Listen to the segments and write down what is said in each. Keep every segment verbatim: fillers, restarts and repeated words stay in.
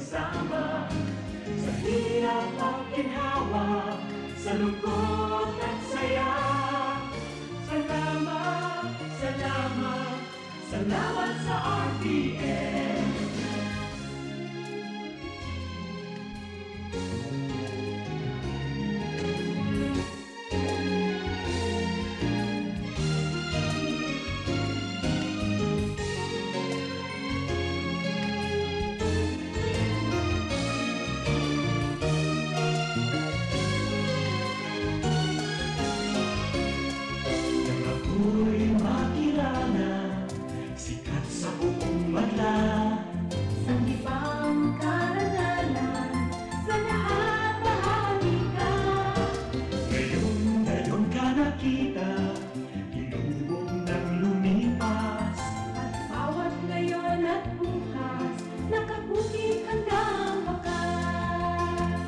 Sama sa hirap at ginhawa, sa lungkot at saya. Salamat, salamat, salamat sa R T N. Nang ako'y makilala, sikat sa buong banla. Sanggipang karangalan, sa lahat bahagi ka. Ngayon, ngayon ka nakita, inubong nang lumipas. At bawat ngayon at bukas, nakabukik hanggang wakas.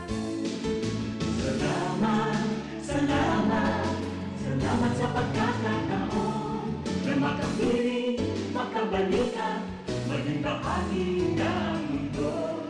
Salamat, salamat, salamat sa pagkakataon na makapiling, makabalikan, maging bahagi ng mundo.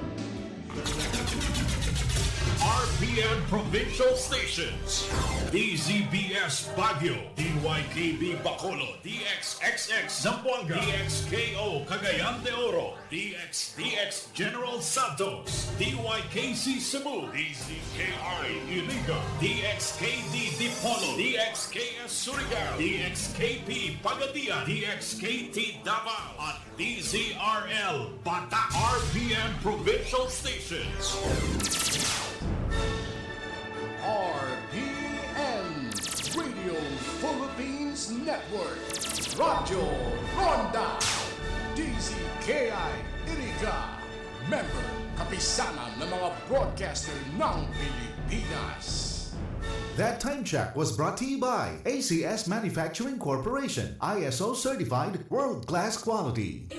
R P N Provincial Stations, D Z B S Baguio, D Y K B Bacolod, D X X X Zamboanga, D X K O Cagayan de Oro, D X D X General Santos, D Y K C Cebu, D Z K I Iriga, D X K D Dipolog, D X K S Surigao, D X K P Pagadian, D X K T Davao, at D Z R L Bata. R P N Provincial Stations. R P N Radio Philippines Network, Radyo Ronda, D Z K I Iriga, member, kapisanan ng mga broadcaster ng Pilipinas. That time check was brought to you by A C S Manufacturing Corporation, I S O certified, world-class quality.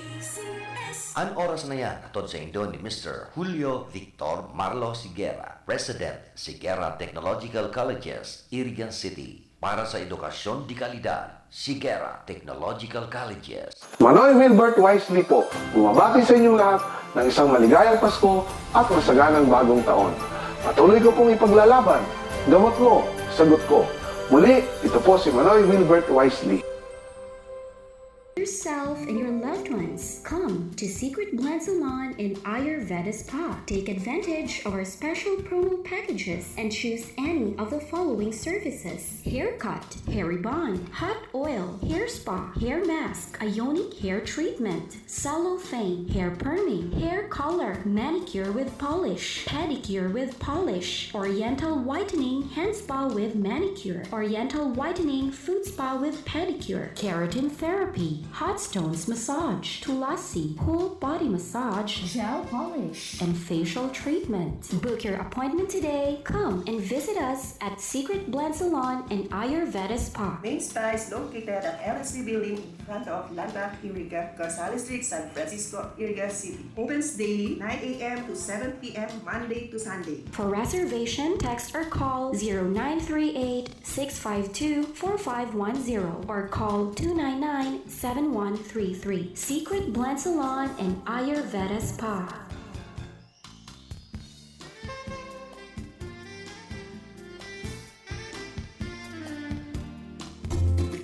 An oras na yan, hatod saindo ni Mister Julio Victor Marlo Siguera, President, Siguera Technological Colleges, Irigan City. Para sa edukasyon de kalidad, Siguera Technological Colleges. Manoy Wilbert Wisely po, bumabati sa inyong lahat ng isang maligayang Pasko at masaganang Bagong Taon. Patuloy ko pong ipaglalaban. Gamot mo, sagot ko. Muli, ito po si Manoy Wilbert Wisely. Yourself and your loved ones. Come to Secret Blend Salon and Ayurveda Spa. Take advantage of our special promo packages and choose any of the following services: haircut, hair rebond, hot oil, hair spa, hair mask, ionic hair treatment, cellophane, hair perming, hair color, manicure with polish, pedicure with polish, oriental whitening, hand spa with manicure, oriental whitening, foot spa with pedicure, keratin therapy, hot stones massage, tulasi, cool body massage, gel polish, and facial treatment. Book your appointment today. Come and visit us at Secret Blend Salon and Ayurveda Spa. Main Spa is located at L S C Building in front of Landmark Iriga, Gonzales Street, San Francisco, Iriga City. Opens daily, nine a.m. to seven p.m., Monday to Sunday. For reservation, text or call zero nine three eight, six five two, four five one zero or call two nine nine, seven one three three. Secret Blend Salon and Ayurveda Spa.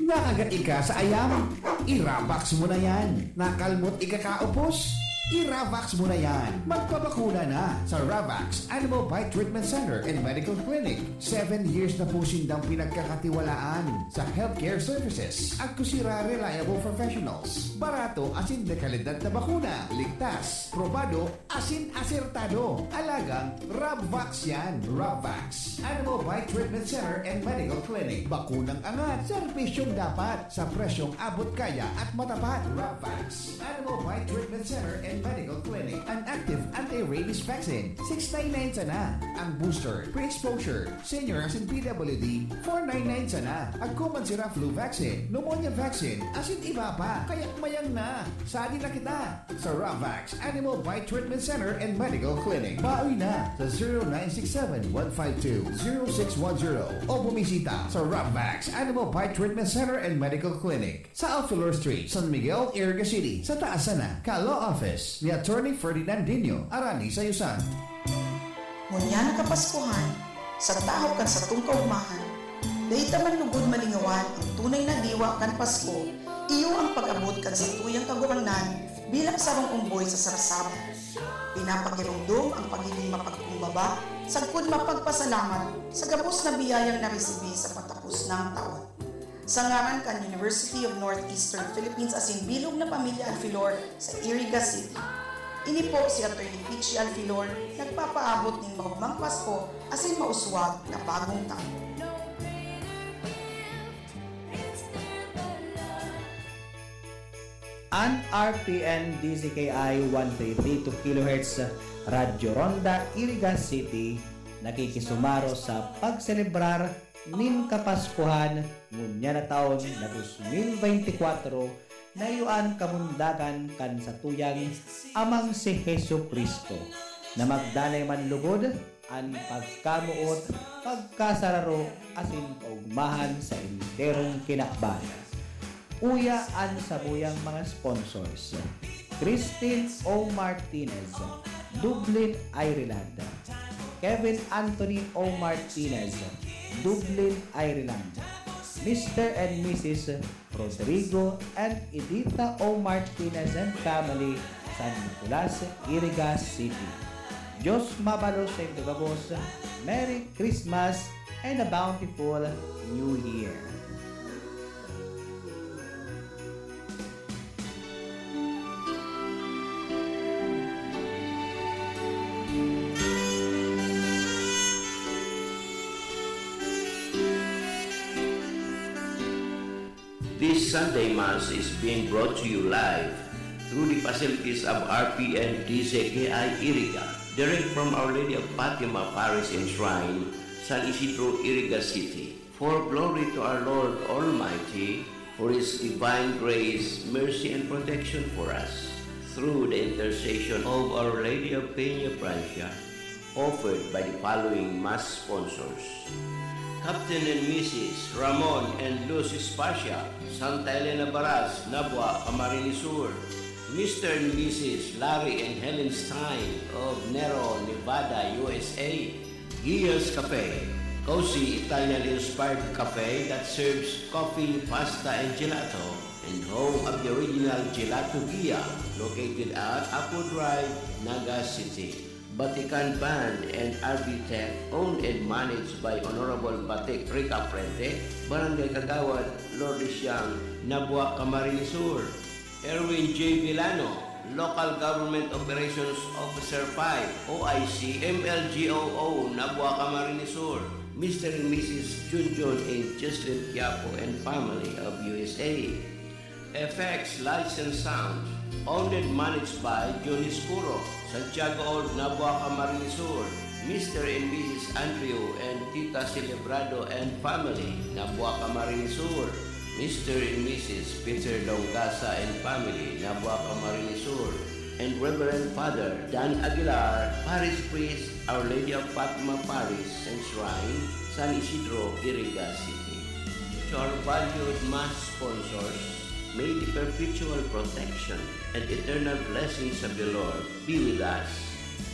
Nakagat ika sa ayam? I-Ravax mo na yan. Nakalmot ika kaupos? I-Ravax mo na yan. Magpabakuna na sa Ravax Animal Bite Treatment Center and Medical Clinic. Seven years na po sindang pinagkakatiwalaan sa healthcare services. Agko sira reliable professionals. Barato asin de kalidad na bakuna. Ligtas, probado, asin asertado. Alagang Ravax yan. Ravax Animal Bite Treatment Center and Medical Clinic. Bakunang angat, serbisyong dapat, sa presyong abot kaya at matapat. Ravax Animal Bite Treatment Center and Medical Clinic. An active anti-rabies vaccine, six nine nine sana. Ang booster, pre-exposure, senior asin P W D, four nine nine sana. Agko man sira flu vaccine, pneumonia vaccine, asin iba pa. Kaya mayang na, sadi na kita sa Ravax Animal Bite Treatment Center and Medical Clinic. Baoy na sa zero nine six seven, one five two, zero six one zero o bumisita sa Ravax Animal Bite Treatment Center and Medical Clinic sa Alfilor Street, San Miguel, Iriga City, sa taas sana, ka Law Office. ni Attorney Ferdinandinho Arani Sayusan. Ngunyan na Kapaskuhan, sa tahaw kan satong kaugmahan, dai ta man lugod malingawan ang tunay na diwa kan Pasko, iyo ang pag-abot kan satuyang Kagurangnan bilang sarong omboy sa sarasaban. Pinapakiromdom ang pagigin mapagkumbaba sagkod mapagpasalamat sa gabos na biyayang naresibi sa patapos nang taon. Sa ngaran kan University of Northeastern Philippines asin bilog na pamilya Alfilor sa Iriga City. Ini po si Attorney Peachy Alfilor, nagpapaabot nin maugmang Pasko asin mauswag na bagong taon. An R P N D Z K I one three three two kilohertz Radyo Ronda, Iriga City, nakikisumaro sa pagselebrar nin Kapaskuhan ngunyan na taon na dos mil beintikwatro, na iyo an kamundagan kan satuyang Amang si Jesu-Cristo, na magdanay man lugod an pagkamoot, pagkasararo, asin kaugmahan sa enterong kinaban. Uya an samuyang mga sponsors: Christine O. Martinez, Dublin, Ireland; Kevin Anthony O. Martinez, Dublin, Ireland; Mister and Missus Rodrigo and Edita O. Martinez and family, San Nicolas, Iriga City. Diyos mabalos saindo gabos, Merry Christmas and a bountiful New Year! This Sunday Mass is being brought to you live through the facilities of R P N D Z K I Iriga, direct from Our Lady of Fatima Parish and Shrine, San Isidro, Iriga City. For glory to our Lord Almighty, for His divine grace, mercy, and protection for us, through the intercession of Our Lady of Peña Francia, offered by the following Mass sponsors: Captain and Missus Ramon and Luz Espacia, Santa Elena Baras, Nabua, Camarines Sur; Mister and Missus Larry and Helen Stein of Nero, Nevada, U S A; Gia's Cafe, cozy Italian-inspired cafe that serves coffee, pasta, and gelato, and home of the original Gelato Gia, located at Apo Drive, Naga City. Vatican Band and R V Tech, owned and managed by Honorable Batik Rica Frente, Barangay Kagawad, Lourdes Siang, Nabua, Camarines Sur. Erwin J. Villano, Local Government Operations Officer five, O I C, M L G O O, Nabua, Camarines Sur. Mister and Missus Junjun and Jocelyn Quiapo and family of U S A. F X Lights and Sound, owned and managed by Johnny Scuro, Santiago Old, Nabua, Camarines Sur. Mister and Missus Andrew and Tita Celebrado and family, Nabua, Camarines Sur. Mister and Missus Peter Longasa and family, Nabua, Camarines Sur. And Reverend Father Dan Aguilar, Parish Priest, Our Lady of Fatima Parish and Shrine, San Isidro, Iriga City. To our valued Mass sponsors, may the perpetual protection and eternal blessings of the Lord be with us,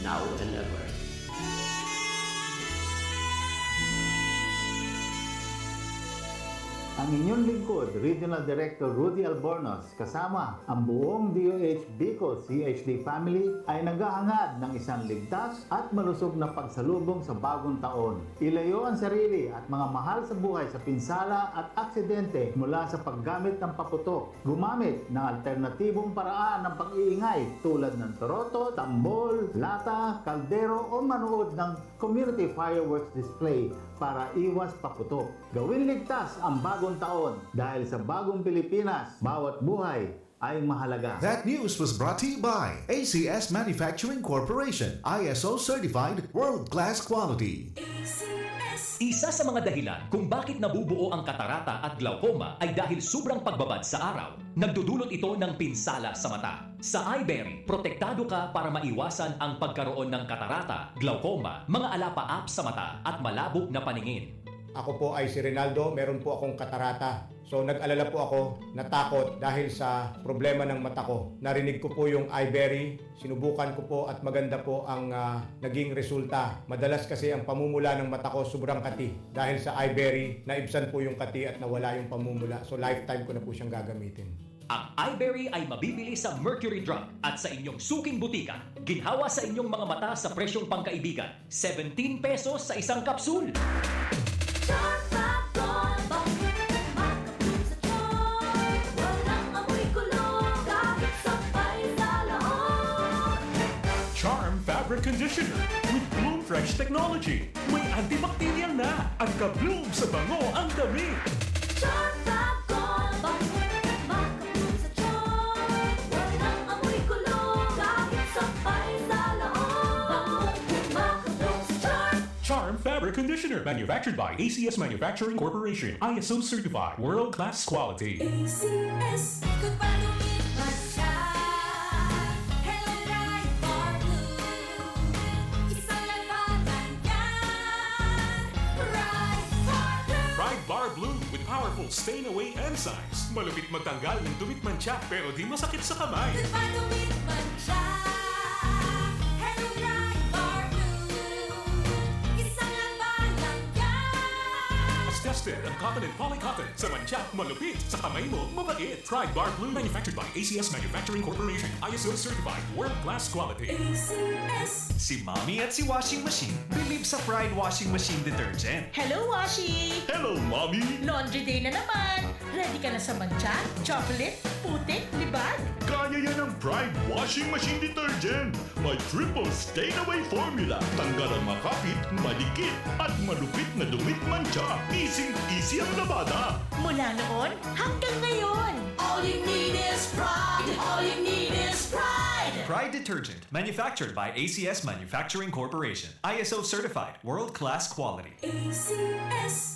now and ever. Ang inyong lingkod, Regional Director Rudy Albornoz, kasama ang buong D O H Bicol C H D family, ay naghahangad ng isang ligtas at malusog na pagsalubong sa bagong taon. Ilayo ang sarili at mga mahal sa buhay sa pinsala at aksidente mula sa paggamit ng paputok. Gumamit ng alternatibong paraan ng pag-iingay, tulad ng troto, tambol, lata, kaldero, o manood ng community fireworks display para iwas paputok. Gawin ligtas ang bagong taon, dahil sa bagong Pilipinas, bawat buhay ay mahalaga. That news was brought to you by A C S Manufacturing Corporation, I S O certified, world-class quality. Isa sa mga dahilan kung bakit nabubuo ang katarata at glaucoma ay dahil sobrang pagbabad sa araw. Nagdudulot ito ng pinsala sa mata. Sa Eyeberry, protektado ka para maiwasan ang pagkaroon ng katarata, glaucoma, mga alapaap sa mata, at malabo na paningin. Ako po ay si Rinaldo, meron po akong katarata. So, nag-alala po ako, natakot dahil sa problema ng mata ko. Narinig ko po yung Iberry, sinubukan ko po at maganda po ang, ah, naging resulta. Madalas kasi ang pamumula ng mata ko sobrang kati. Dahil sa Iberry, naibsan po yung kati at nawala yung pamumula. So, lifetime ko na po siyang gagamitin. Ang Iberry ay mabibili sa Mercury Drug at sa inyong suking butika. Ginhawa sa inyong mga mata sa presyong pangkaibigan, seventeen pesos sa isang kapsul. Charm Fab Gold, bakit makabloom sa charm? Walang amoy kulog, kahit sampay sa loob. Charm Fabric Conditioner with Bloom Fresh Technology. May antibacterial na at ka-bloom sa bango ang damit. Charm Fab Gold, bakit makabloom sa charm? Walang amoy kulog, kahit sampay sa loob. Bangong makabloom sa charm. Charm Fabric Conditioner, manufactured by A C S Manufacturing Corporation, I S O certified, world class quality. A C S. Goodbye, lumit mantsa. Hello, Pride Bar Blue. Isang labanan yan. Pride Bar Blue. Pride Bar Blue with powerful stain away enzymes. Malupit magtanggal ng dumit mantsa pero di masakit sa kamay. Goodbye, lumit mantsa. Hello, Pride Bar Blue. Isang labanan yan. Tested ang cotton and polycotton sa mantsa, malupit, sa kamay mo, mabait. Pride Bar Blue, manufactured by A C S Manufacturing Corporation, I S O certified, world class quality. A C S. Si Mommy at si Washing Machine believe sa Pride Washing Machine Detergent. Hello, Washi! Hello, Mommy! Laundry day na naman! Ready ka na sa mantsa, chocolate, putik, libag? Kaya yan ng Pride Washing Machine Detergent. May triple stain away formula. Tanggal ang makapit, madikit, at malupit na dumit mantsa. Easy-easy ang labada. Mula noon hanggang ngayon! All you need is Pride. All you need is Pride. Pride Detergent, manufactured by A C S Manufacturing Corporation. I S O certified, world class quality. A C S.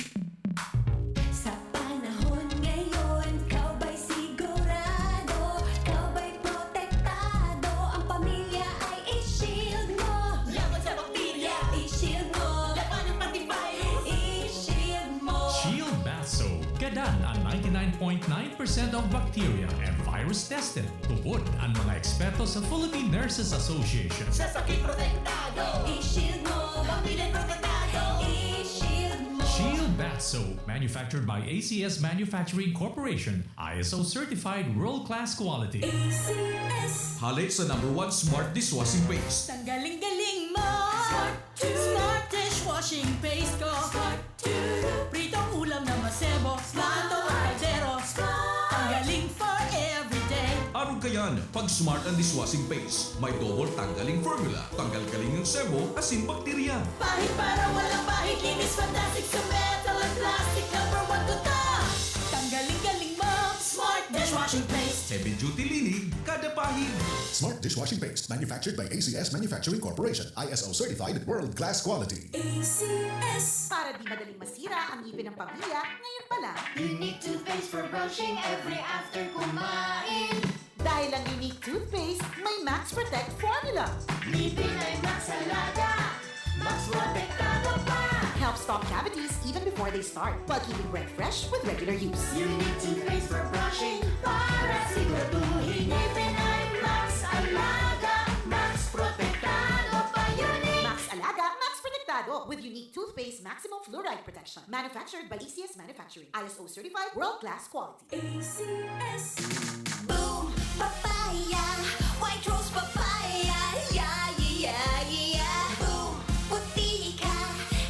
Sa panahon ngayon, ikaw ba'y sigurado? Ikaw ba'y protektado? Ang pamilya ay i-shield mo. Laban sa bakterya, i-shield mo. Laban ng pati virus, i-shield mo. Shield Bath Soap. Gadan ang ninety-nine point nine percent of bacteria and virus tested. Tubod ang mga eksperto sa Philippine Nurses Association. Sa sakit protektado, i-shield mo. Pamilya protektado, i-shield mo. Shield Bath Soap, manufactured by A C S Manufacturing Corporation, I S O certified world-class quality. A C S. Hale sa number one smart dishwashing paste. Tanggaling-galing mo! Smart to. Smart dishwashing paste ko! Smart to. Pritong ulam na masebo, plato kaldero. Ang galing for everyday. Arog kayan, pag smart ang dishwashing paste, may double tanggaling formula, tanggal galing ang sebo, asin bakterya. Pahid para walang pahid, linis fantastic sa metal at plastic, number one ko to. Tanggaling-galing mo! Smart dishwashing paste. Heavy duty linig, kada pahid. Smart dishwashing paste, manufactured by A C S Manufacturing Corporation, I S O certified, world class quality. A C S. Para di madaling masira ang ngipin ng pamilya, ngayon pa lang. Unique toothpaste for brushing every after kumain. Dahil ang Unique Toothpaste may Max Protect Formula. Ngipin ay Max Alaga. Max Protektado pa. Helps stop cavities even before they start, while keeping breath fresh with regular use. Unique toothpaste for brushing para siguraduhin ngipin ay Max Alaga. Max Protektado pa, Unique. Max Alaga, Max Protektado with Unique Toothpaste Maximum Fluoride Protection. Manufactured by A C S Manufacturing. I S O certified, world-class quality. A C S. Boom! Papaya! White Rose Papaya! Yeah, yeah, yeah, yeah! Boom! Puti ka!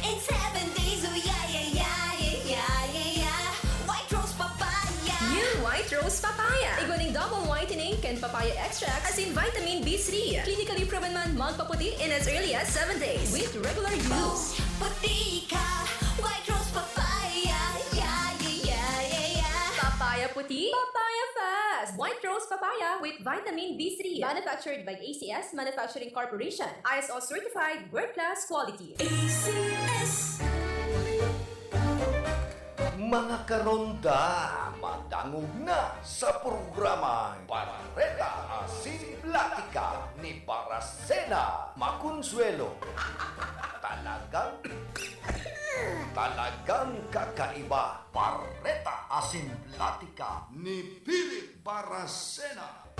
In seven days, oh yeah, yeah, yeah, yeah, yeah, yeah, yeah! White Rose Papaya! New White Rose Papaya. Igwa nin double whitening kan papaya extract, asin vitamin B three. Clinically proven man magpaputi in as early as seven days with regular use. Puti ka! White Rose Papaya! Yeah, yeah, yeah, yeah, yeah! Papaya puti, papaya fast! White Rose Papaya with vitamin B three. Manufactured by A C S Manufacturing Corporation. I S O certified, world-class quality. A C S. Mga karonda, madangog na sa programang Bareta asin Platika ni Baracena Maconsuelo. Talagang Talagang kakaiba. Bareta asin platika ni Philip Baracena.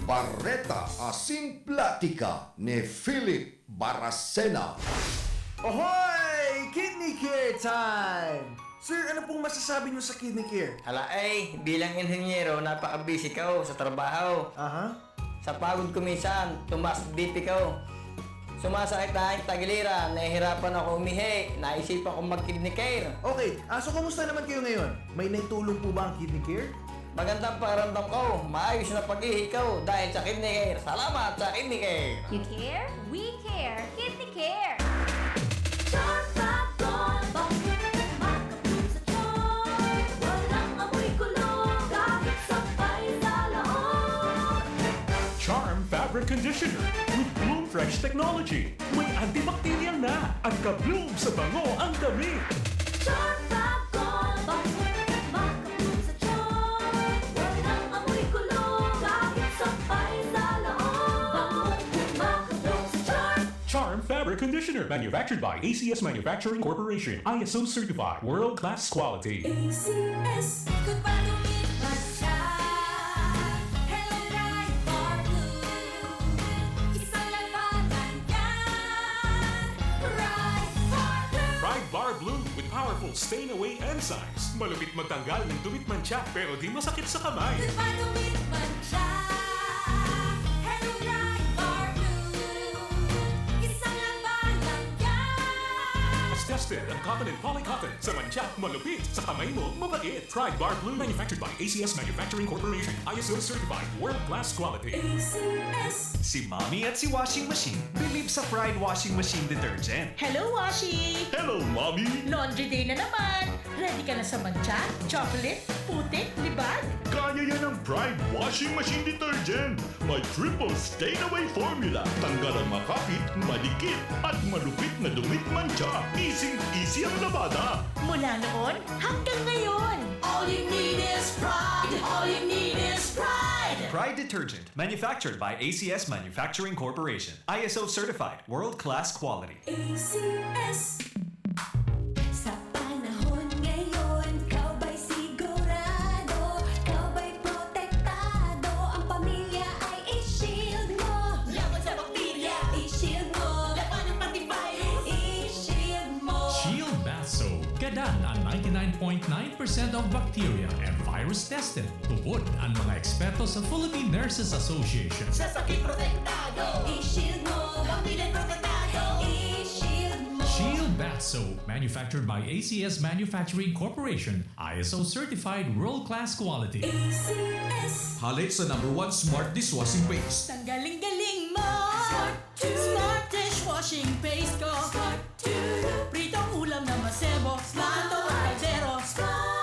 Pareta asin platika ni Philip Baracena. Ohoy! Kidney Care Time! Sir, ano pong masasabi niyo sa Kidney Care? Hala ay, bilang inhenyero, napaka-busy ko sa trabaho. Aha. Sa pagod ko minsan, tumaas B P ko. Sumasakit na ang tagiliran, nahihirapan ako umihi, naisipan kong mag-kidney care. Okay, ah, so kumusta naman kayo ngayon? May naitulong po ba ang Kidney Care? Magandang pakiramdam ko, maayos na pag-ihi ko dahil sa Kidney Care. Salamat sa Kidney Care! You care? We care! Kidney Care! Charm Fab Gold, bakit makabloom sa charm? Walang amoy kulog, kahit sampay sa loob. Charm Fabric Conditioner with Bloom Fresh Technology. May antibacterial na at ka-bloom sa bango ang damit. Charm Fab Gold, bakit makabloom sa charm? Walang amoy kulog, kahit sampay sa loob. Bangong makabloom sa charm. Charm Fabric Conditioner, manufactured by A C S Manufacturing Corporation, I S O certified, world class quality. A C S. Good pa dumipat siya. Hello, Pride Bar Blue. Isang labanan yan. Pride Bar Blue. Pride Bar Blue with powerful stain away enzymes. Malupit magtanggal ng dumi't mantsa pero di masakit sa kamay. Good pa dumipat siya. Hello, Pride Bar Blue. Isang labanan yan. Mas tested ang cotton and poly cotton. Sa mantsa, malupit. Sa kamay mo, mabait. Pride Bar Blue, manufactured by A C S Manufacturing Corporation. I S O certified, world class quality. A C S. Si Mommy at si Washing Machine believe sa Pride Washing Machine Detergent. Hello, Washi! Hello, Mommy! Laundry day na naman! Ready ka na sa mantsa, chocolate, putik, libag? Kaya yan ng Pride Washing Machine Detergent. May triple stain away formula. Tanggal ang makapit, madikit, at malupit na dumi't mantsa. Easy-easy ang labada. Mula noon hanggang ngayon! All you need is pride. All you need is pride. Pride Detergent, manufactured by A C S Manufacturing Corporation. I S O certified, world-class quality. A C S. Sa panahon ngayon, ikaw ba'y sigurado? Ikaw ba'y protektado? Ang pamilya ay i-shield mo. Laban sa bakterya, i-shield mo. Labanan pati virus, i-shield mo. Shield Bath Soap. Gadan ang ninety-nine point nine percent of bacteria and virus tested. Tubod ang mga eksperto sa Philippine Nurses Association. Sa sakit protektado, i-shield mo. Pamilya protektado, i-shield mo. Shield Bath Soap, manufactured by A C S Manufacturing Corporation, I S O certified world-class quality. A C S. Hale sa number one smart dishwashing paste. Tanggaling-galing mo! Smart dishwashing paste ko! Pritong ulam na masebo, plato o kaldero.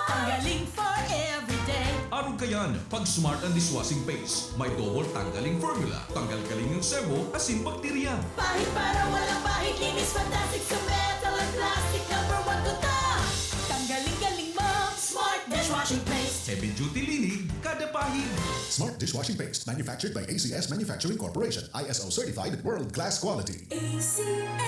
Tanggaling for everyday. Arog kayan, pag smart ang dishwashing paste, may double tanggaling formula, tanggal kaling yung sebo, asin bakterya. Pahid para walang pahid, linis fantastic sa metal at plastic, number one ko ta. Tanggaling-galing mo, smart dishwashing paste. Heavy duty linig, kada pahid. Smart dishwashing paste, manufactured by A C S Manufacturing Corporation, I S O certified, world class quality. A C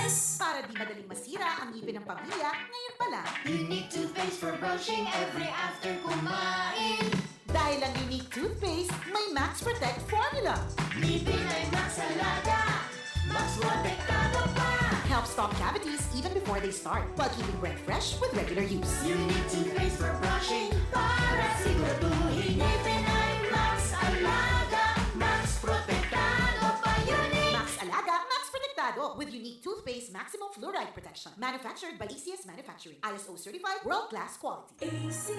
S. Para di madaling masira ang ngipin ng pamilya, ngayon pa lang. Unique toothpaste for brushing every after kumain. Dahil ang Unique Toothpaste may Max Protect Formula. Ngipin ay Max Alaga, Max Protektado pa. Helps stop cavities even before they start, while keeping breath fresh with regular use. Unique toothpaste for brushing para siguraduhin ngipin ay Max Alaga, Max Protektado pa. Unique. Max Alaga, Max Protektado with Unique Toothpaste Maximum Fluoride Protection. Manufactured by A C S Manufacturing. I S O certified, world-class quality. A C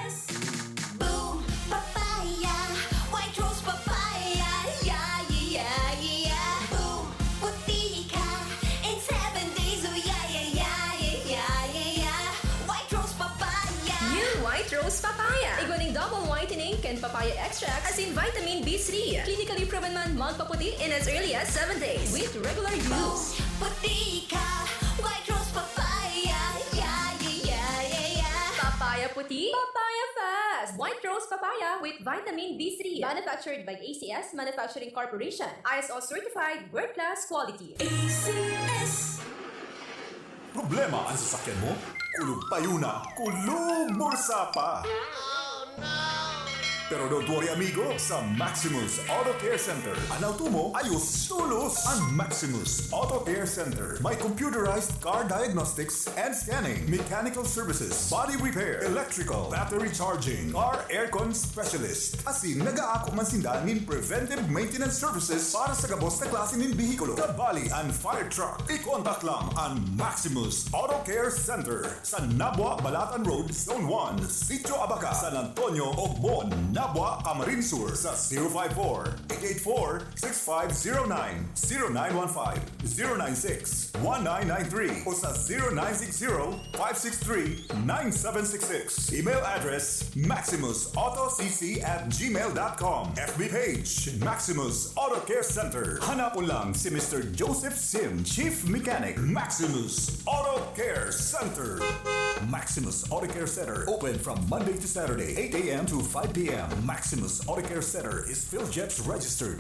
S. Boom! Papaya! White Rose Papaya! Yeah, yeah, yeah, yeah! Boom! Puti ka in seven days! Oh, yeah, yeah, yeah, yeah, yeah, yeah, yeah! White Rose Papaya! New White Rose Papaya. Igwa nin double whitening kan papaya extract asin vitamin B three. Clinically proven man magpaputi in as early as seven days with regular use. Puti ka! White Rose Papaya! Yeah, yeah, yeah, yeah, yeah! Papaya puti, papaya fast! White Rose Papaya with vitamin B three. Manufactured by A C S Manufacturing Corporation. I S O certified, world class quality. A C S. Problema ang sasakyan mo? Kulog payo na, kulog bulsa pa! Pero don't worry, amigo, sa Maximus Auto Care Center, an auto mo ayos tolos. An Maximus Auto Care Center may computerized car diagnostics and scanning, mechanical services, body repair, electrical, battery charging, car aircon specialist. Asin nag-aako man sinda nin preventive maintenance services para sa gabos na klase nin behikulo, kabali an fire truck. I-contact lang an Maximus Auto Care Center sa Nabua, Balatan Road, Zone one, Sitio Abaca, San Antonio, Ogmon, Nabua, Camarines Sur sa zero five four, eight eight four, six five zero nine, zero nine one five, zero nine six, one nine nine three o sa zero nine six zero, five six three, nine seven six six. Email address, maximus auto c c at gmail dot com. F B page, Maximus Auto Care Center. Hanapon lang si Mister Joseph Sim, Chief Mechanic, Maximus Auto Care Center. Maximus Auto Care Center, open from Monday to Saturday, eight a m to five p m. Maximus Auto Care Center is PhilJEPS registered.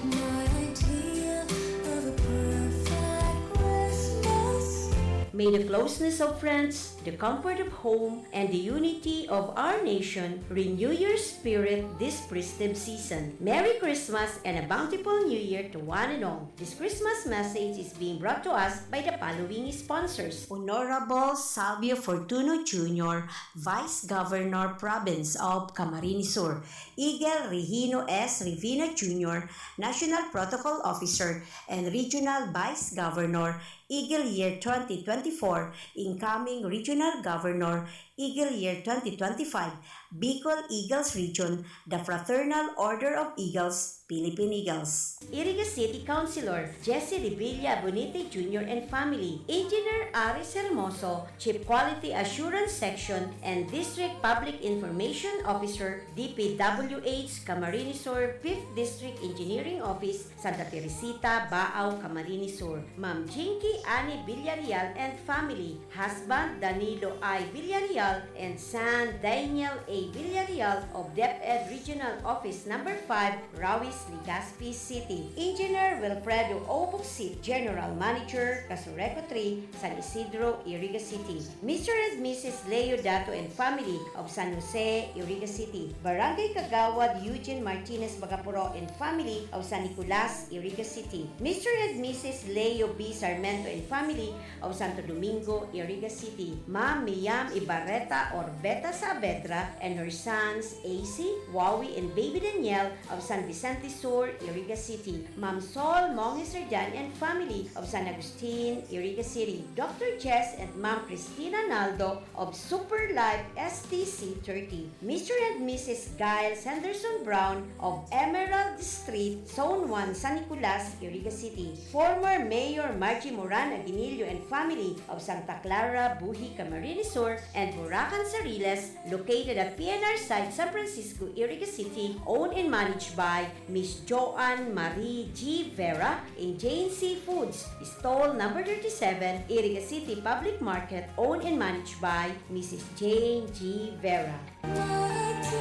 My idea of a perfect Christmas. May the closeness of friends, the comfort of home, and the unity of our nation renew your spirit this festive season. Merry Christmas and a bountiful New Year to one and all. This Christmas message is being brought to us by the following sponsors. Honorable Salvio Fortuno Junior, Vice Governor, Province of Camarines Sur. Eagle Regino S. Revino Junior, National Protocol Officer and Regional Vice Governor, Eagle Year twenty twenty-four, incoming Regional Governor, Eagle Year twenty twenty-five, Bicol Eagles Region, the Fraternal Order of Eagles, Philippine Eagles. Iriga City Councilor Jesse Revilla Bonite Junior and family, Engineer Aris Hermoso, Chief Quality Assurance Section and District Public Information Officer, D P W H, Camarines Sur, Fifth District Engineering Office, Santa Teresita, Baao, Camarines Sur, Ma'am Jinky Annie Villarreal and family, husband Danilo I. Villarreal and son Daniel A. Villarreal of DepEd Regional Office Number five, Rawis, Legazpi City. Engineer Wilfredo O. Bucsit, General Manager, Casureco three, San Isidro, Iriga City. Mister and Missus Leo Dato and family of San Jose, Iriga City. Barangay Kagawad Eugene Martinez Bagapuro and family of San Nicolas, Iriga City. Mister and Missus Leo B. Sarmento and family of Santo Domingo, Iriga City. Ma'am Miyam Ibarreta or Beta Saavedra and her sons, A C, Wawi, and baby Daniel of San Vicente Sur, Iriga City. Ma'am Sol Monge Serdan and family of San Agustin, Iriga City. Doctor Jess and Ma'am Christina Naldo of Super Life S T C thirty. Mister and Missus Giles Henderson Brown of Emerald Street, Zone one, San Nicolas, Iriga City. Former Mayor Margie Moran Aguinillo and family of Santa Clara, Buhi, Camarines Sur, and Buracan Sariles, located at P N R Site, San Francisco, Iriga City, owned and managed by Miss Joanne Marie G. Vera in Jane Seafoods, Stall number thirty-seven, Iriga City Public Market, owned and managed by Missus Jane G. Vera. My idea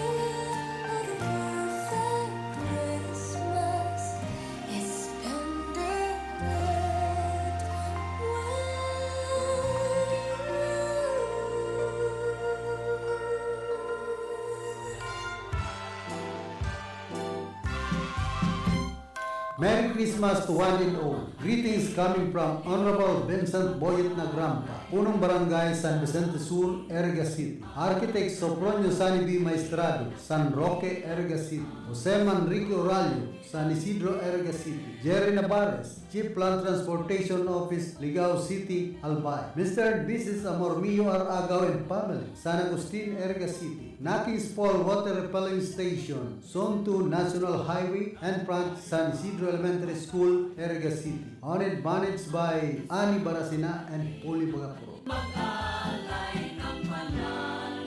of the perfect Christmas is spending it with you. Merry Christmas to one and all. Greetings coming from Honorable Vincent Boyet Nagrampa, Punong Barangay San Vicente Sur, Iriga City. Architect Sopronio Sani B. Maestrado, San Roque, Iriga City. Jose Manrique Oralio, San Isidro, Iriga City. Jerry Navarez, Chief Land Transportation Office, Ligao City, Albay. Mister and Missus Amormio R. Agaw and family, San Agustin, Iriga City. Nakis Fall Water Refilling Station, Zone two National Highway, and front San Isidro Elementary School, Iriga City. Owned and managed by Ani Barasina and Poli Bagapuro. Mag-alay ng panalangin.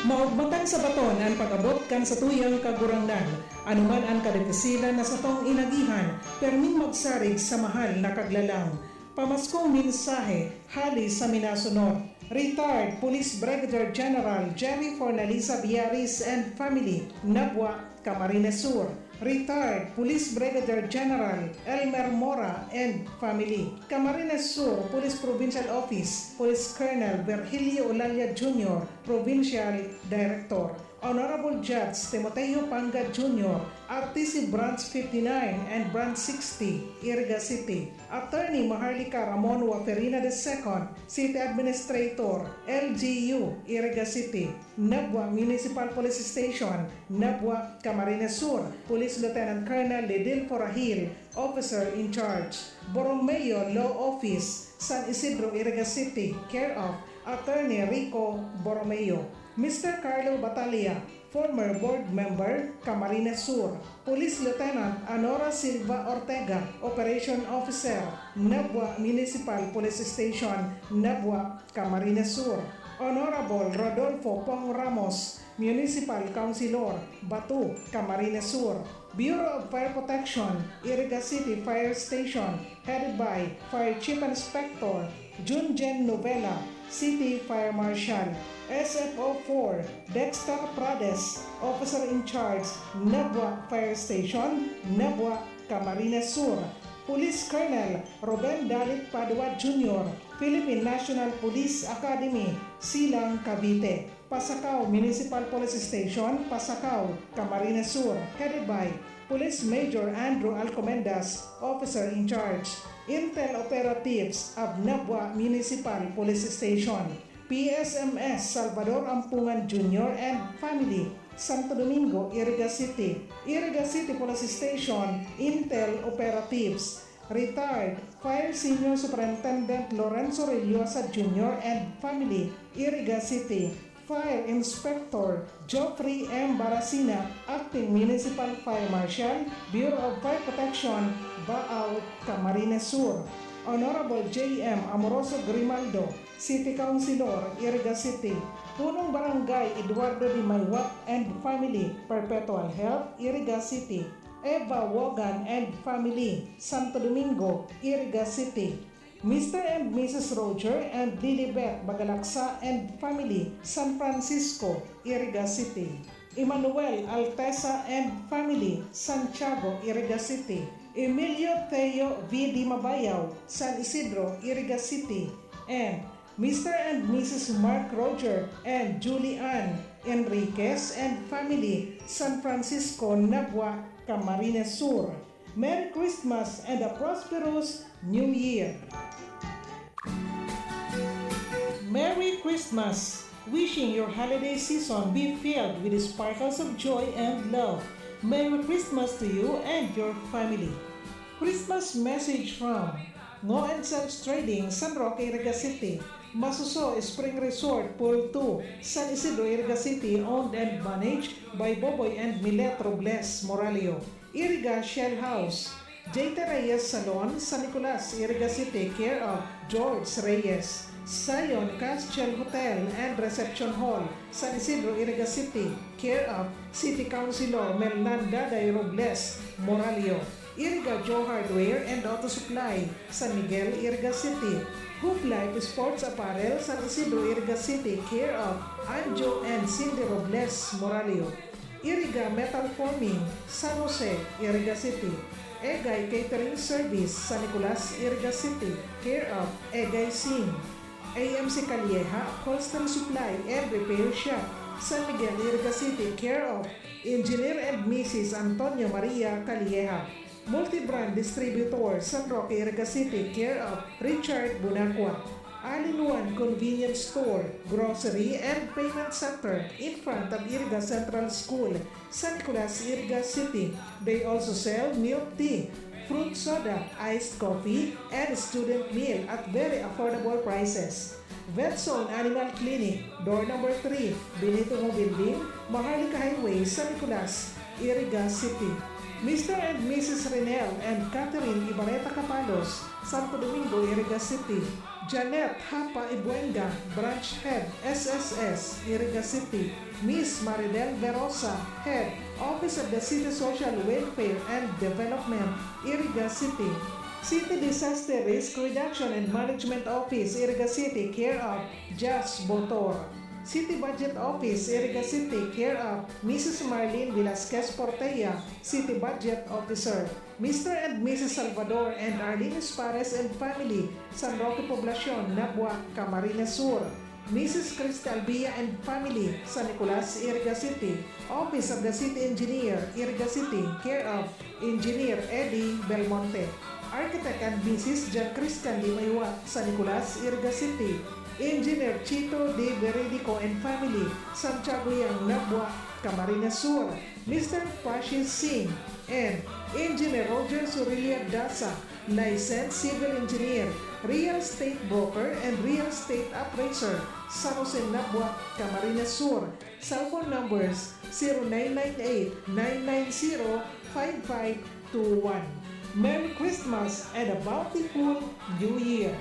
Maugmatan sa baton an pag-abot kan satuyang Kagurangnan. Anuman an kadipisilan na satong inagihan, perming magsarig sa mahal na kaglalang. Pamaskong mensahe hale sa minasunod. Retired Police Brigadier General Jerry Fornalisa Biaris and family, Nabua, Camarines Sur. Retired Police Brigadier General Elmer Mora and family. Camarines Sur Police Provincial Office, Police Colonel Virgilio Olalia Junior, Provincial Director. Honorable Judge Timoteo Panga Junior, R T C Branch fifty-nine and Branch sixty, Iriga City. Attorney Maharlika Ramon Waferina the second, City Administrator, L G U, Iriga City. Nabua Municipal Police Station, Nabua, Camarines Sur, Police Lieutenant Colonel Ledilfo Rahil, Officer in Charge. Borromeo Law Office, San Isidro, Iriga City, care of Attorney Rico Borromeo. Mister Carlo Batalla, former board member, Camarines Sur. Police Lieutenant Anora Silva Ortega, Operation Officer, Nabua Municipal Police Station, Nabua, Camarines Sur. Honorable Rodolfo Pong Ramos, Municipal Councilor, Batu, Camarines Sur. Bureau of Fire Protection, Iriga City Fire Station, headed by Fire Chief Inspector Junjen Novela, City Fire Marshal. S F O four, Dexter Prades, Officer in Charge, Nabua Fire Station, Nabua, Camarines Sur. Police Colonel Ruben Dalit Padua Junior, Philippine National Police Academy, Silang, Cavite. Pasacao Municipal Police Station, Pasacao, Camarines Sur, headed by Police Major Andrew Alcomendas, Officer in Charge. Intel Operatives of Nabua Municipal Police Station. P S M S Salvador Ampungan Junior and family, Santo Domingo, Iriga City. Iriga City Police Station, Intel Operatives. Retired Fire Senior Superintendent Lorenzo Rellosa Junior and family, Iriga City. Fire Inspector Geoffrey M. Barasina, Acting Municipal Fire Marshal, Bureau of Fire Protection, Baao, Camarines Sur. Honorable J M Amoroso Grimaldo, City Councilor, Iriga City. Punong Barangay Eduardo de Maywat and family, Perpetual Health, Iriga City. Eva Wogan and family, Santo Domingo, Iriga City. Mister and Missus Roger and Lilibet Bagalaksa and family, San Francisco, Iriga City. Emmanuel Altesa and family, Santiago, Iriga City. Emilio Theo V. Dimabayaw, San Isidro, Iriga City. And Mister and Missus Mark Roger and Julie Ann Enriquez and family, San Francisco, Nabua, Camarines Sur. Merry Christmas and a prosperous New Year! Merry Christmas! Wishing your holiday season be filled with the sparkles of joy and love. Merry Christmas to you and your family. Christmas message from Ngo and Sons Trading, San Roque, Iriga City. Masuso Spring Resort, Pool two, San Isidro, Iriga City, owned and managed by Boboy and Milet Robles Moralio. Iriga Shell House, J T Reyes Salon, San Nicolas, Iriga City, care of George Reyes. Zion Castle Hotel and Reception Hall, San Isidro, Iriga City, care of City Councilor Melnan Daday Robles Moralio. Iriga Joe Hardware and Auto Supply, San Miguel, Iriga City. Hoop Life Sports Apparel, San Isidro, Iriga City, care of Anjo and Cindy Robles Moralio. Iriga Metal Forming, San Jose, Iriga City. Egay Catering Service, San Nicolas, Iriga City, care of Egay Singh. A M C Calleja, Colston Supply and Repair Shop, San Miguel, Iriga City, care of Engineer and Missus Antonio Maria Calleja. Multi-brand distributor, San Roque, Iriga City, care of Richard Bunacua. All-in-one convenience store, grocery, and payment center in front of Iriga Central School, San Nicolas, Iriga City. They also sell milk tea, fruit soda, iced coffee, and student meal at very affordable prices. Vet Zone Animal Clinic, door number three, Benito Ho Building, Maharlika Highway, San Nicolas, Iriga City. Mister and Missus Renel and Catherine Ibareta Capalos, Santo Domingo, Iriga City. Janet Hapa Ibuenga, Branch Head, S S S, Iriga City. Miss Maridel Verosa, Head, Office of the City Social Welfare and Development, Iriga City. City Disaster Risk Reduction and Management Office, Iriga City, care of Jas Botor. City Budget Office, Iriga City, care of Missus Marlene Velasquez Portella, City Budget Officer. Mister and Missus Salvador and Arlene Espares and family, San Roque Poblacion, Nabua, Camarines Sur. Missus Cristal Villa and family, San Nicolas, Iriga City. Office of the City Engineer, Iriga City, care of Engineer Eddie Belmonte. Architect and Missus John Christian Limaywa, San Nicolas, Iriga City. Engineer Chito De Veridico and family, Santiago Yang, Nabua, Camarines Sur. Mister Prashit Singh and Engineer Roger Surilia Dasa, licensed civil engineer, real estate broker and real estate appraiser, San Jose, Nabua, Camarines Sur. Cellphone numbers, zero nine nine eight, nine nine zero, five five two one. Merry Christmas and a bountiful New Year!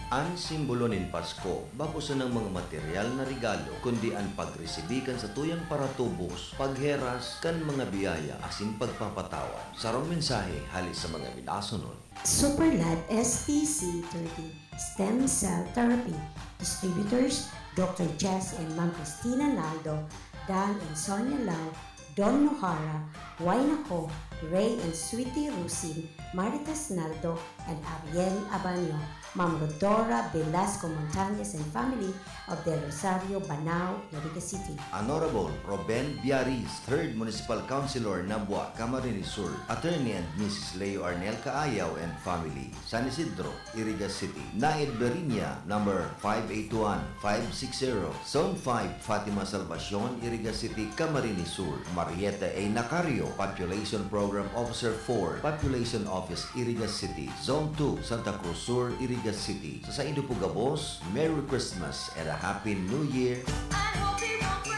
An simbolo nin Pasko, bako sanang mga material na regalo, kundi an pagresibi kan satuyang paratubos, pagheras kan mga biyaya asin pagpapatawad. Sarong mensahe hale sa mga minasunod. Superlad S T C thirty Stem Cell Therapy. Distributors, Doctor Jess and Ma'am Christina Naldo, Dan and Sonia Lau, Don Nohara, Wainako, Ray and Sweetie Rusin, Marites Naldo, and Ariel Abanyo, Ma'am Rodora Velasco Montañez and family of Del Rosario, Banao, Iriga City. Honorable Roben Biaris, Third Municipal Councilor, Nabua, Camarines Sur, Attorney and Missus Leo Arnel Caayaw and family, San Isidro, Iriga City. Naed Berinia, number five eight one, five six zero, Zone five, Fatima Salvacion, Iriga City, Camarines Sur. Marieta A. Nacario, Population Program Officer four, Population Office, Iriga City, Zone two, Santa Cruz Sur, Iriga City. Sa saindo po gabos, Merry Christmas and a Happy New Year! I hope you won't